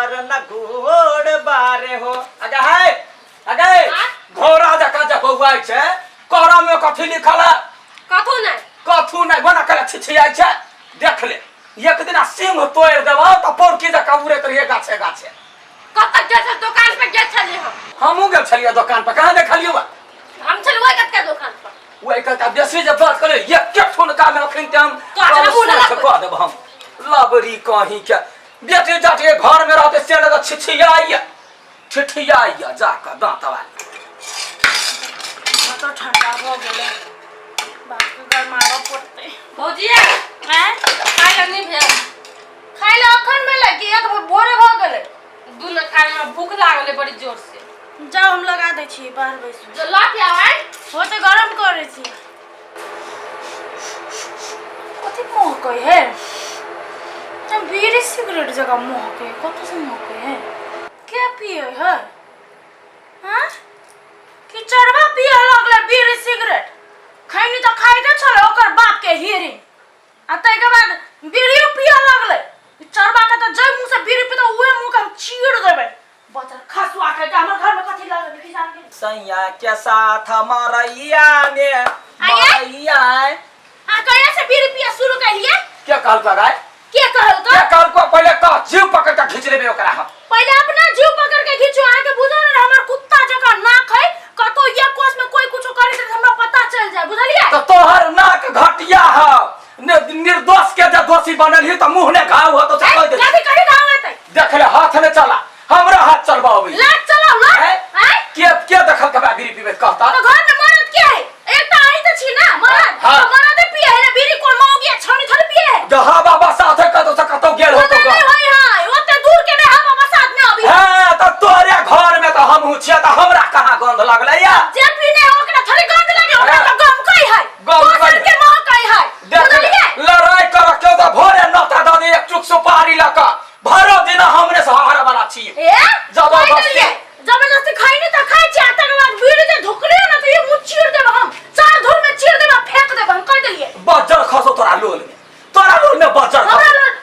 पर न गोड़ बारे हो। अगे है, अगे आँ? घोड़ा जकाँ जे बौआइ छै, करम में कथी लिखल है? कथू नहि। कथू नहि, बना कर छिछियाइ छै। देख ले, एक दिन सिंह तोड़ि देबौ तऽ पौरकी जकाँ उड़ैत रहिए गाछे गाछे। कतऽ गेल छल? दोकान पर गेल छलियै हम। हमहूँ गेल छलियै दोकान पर, कहाँ देखलियौ? हम छलियै ओहि कतका दोकान पर। ओहि कतका बेसी जे बात करे एके ठुनका में अखन ते हम तो आज मुँह न लगबै। कऽ देब हम। लबरी कहीं के बेटी जाटी के घर में रहते से ने छिछियाइया ठिठियाइया जाकऽ दाँत वाली। तो ठंडा भऽ गेलै, बाप के गरमाबऽ पड़तै। भौजी। आँय? खाय लए नहि भेल? खाय लए अखन भेलै कि एक भोरे भऽ गेलै? दू ने खाय लए, हमरा भूख लागल है बड़ी जोर से। जाउ, हम लगा दै छी, बाहर बैसू। जो लऽ के आबै। हो तऽ गरम करै छी। कथी महकै है? हम बीड़ी सिगरेट जकाँ महकै, कतऽसँ महकै है? के पियै है? हाँ, कि चरवा पियै लगलै बीड़ी सिगरेट? खैनी तऽ खाइते छलै ओकर बाप के हियरिंग, आ ताहिके बाद बीड़ियो पियै लगलै ई चरवा के। तऽ जै मुँह से बीड़ी पीतै, उहे मुँह के हम चीर देबै। बचल खसुआ के हमर घर में कथी लगल खिसान के। सैया के साथ मरैया में मरैया। आ कहिया से बीड़ी पिया शुरू कैलिए? के कहलको गाय? के कहलको? के कहलको? पहिले कह, जीव पकड़ के घींच लेबे ओकरा हम। पहिले अपना जीव पकड़ के घींचू। अहाँ के बुझल ने हमर कुत्ता जकाँ नाक है, कतौ एक कोस में कोई कुछो करे त हमरा पता चल जाए, बुझलिए? तो तोहर नाक घटिया है, निर्दोष के जे दोषी बनल ही त मुंह ने घाव हो तो कह दे। कथी कथी घाव हेतै? देख ले, हाथ ने चला, हमरा हाथ चलबाबी। लात चलाउ, लात। हैं? आँय? के के देखल के बा बीड़ी पीबे कहता? तो घर में मरद के है? एकटा अहीं तऽ छी ना मरद। हाँ। तऽ मरदे पिए है ना बीड़ी? कोन मौगी छौनी थोड़ी पिए है? जहाँ बाबा साथे कतौ से कतौ गेल हो तो ओते नहीं होई है, ओते दूर के नहीं हवा बसात में अभी। हाँ, तो तोरे घर में तो हमहू छियै, तो हमरा कहाँ गंध लगलै या? जे पीने है ओकरा थोड़ी गंध लगे, ओकरा हाँ। तो गम कई है। गम दोसर कई। के महकै है। देख ले, बुझलिए? लड़ाई कर के तो भोरे नौता दऽ दे एक चुक सुपारी लऽ कऽ, भरो दिन हमरे सहारा वाला छी। ए। जबरदस्ती। खाइ देलियै। जबरदस्ती खैनी तऽ खाइ छी, आ तकर बाद बीड़ी जे धुकलियो ना तऽ ई मुँह चीर देब हम, चार धूर में चीर देब आ फेंक देब हम, कह देलियै। बज्जर खसो तोरा लोल में, तोरा लोल में बज्जर खसो।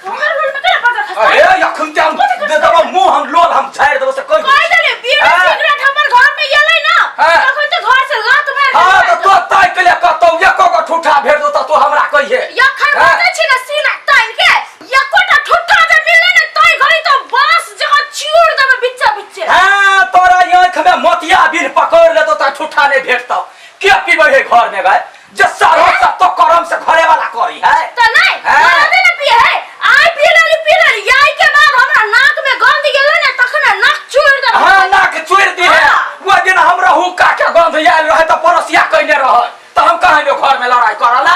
हमरा लोल में केना बज्जर खसतै? अरे अखन ते हम दे देबो मुंह, हम लोल हम झाड़ि देबो से कहि। कह देलियै, बीड़ी हाँ। सिगरेट हमर घर में एलै ना हाँ। तखन तऽ घर से लात मारि के हाँ, निकालि तऽ तो ताकि ले कतौ एको गो ठूठा भेट दो तऽ तू हमरा कहिहे। यखन हाँ। बजै छी ने सीना तानि के, एकोटा ठुट्ठा जे मिललै ने तै घड़ी तऽ बाँस जकाँ चीर देबै बिच्चे बिच्चे। हाँ, तोरा आँख में मोतिया बिन पकड़ लेतो तऽ ठूठा नहीं भेटतौ। के पीबै है घर में गए जे सारो सब तो करम से घरे वाला करी है? तऽ नहि हाँ। मरदे ने पिए है। आइ पी लेली पी लेली, आइ के बाद हमरा नाक में गंध गेलै ने तखने नाक चूर देबै। हाँ, नाक चूर दी है। हाँ। वो दिन हमरा हुक्का के गंध आयल रहे तऽ पड़ोसिया कहने रहे, तऽ हम कहाँ घर में लड़ाई करल।